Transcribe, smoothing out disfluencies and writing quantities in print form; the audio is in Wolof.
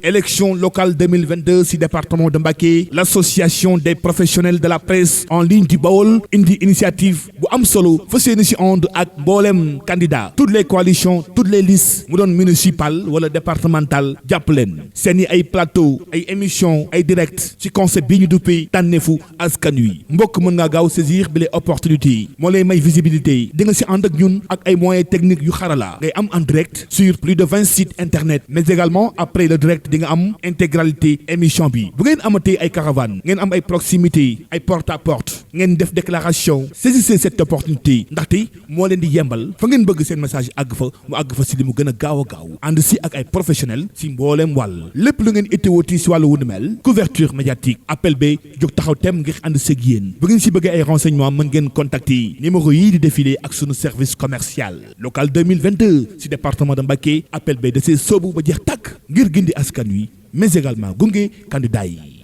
élection locale 2022 ci département de Mbacké l'association des professionnels de la presse en ligne du Baol indi initiative bu am solo fas yéene ci ànd ak mboolem candidat toutes les coalitions toutes les listes mu doon municipal wala départemental jàpp leen seeni ay plateau ay émission ay direct ci concept bi ñu duppee tànneefu askan wi mbokk mën ngaa gaaw saisir bi les opportunités moo lay may visibilité di nga ci ànd ak ñun ak ay moyens techniques yu xarala ngay am en direct sur plus de 20 sites internet mais également après le direct di nga am intégralité émission bi bu ngeen amatee ay caravane ngeen am ay proximité ay porte à porte ngeen def déclaration saisissez cette opportunité ndaxte moo leen di yembal fa ngeen bëgg seen message àgg fa mu àgg fa ci li mu gën a gaaw ànd ci ak ay professionnels ci mbooleem wàll lépp lu ngeen itteewooti ci wàllu wu ni mel couverture médiatique appel ba jóg taxaw tem ngir ànd seeg yéen bu ngeen ci bëggee ay renseignements mën ngeen contacter numéro yii di défilé ak sunu service commercial local 2022 ci département de Mbacké appel ba da see soobu ba jeex tàkk ngir gindi askan wi mais également gunge candidat yi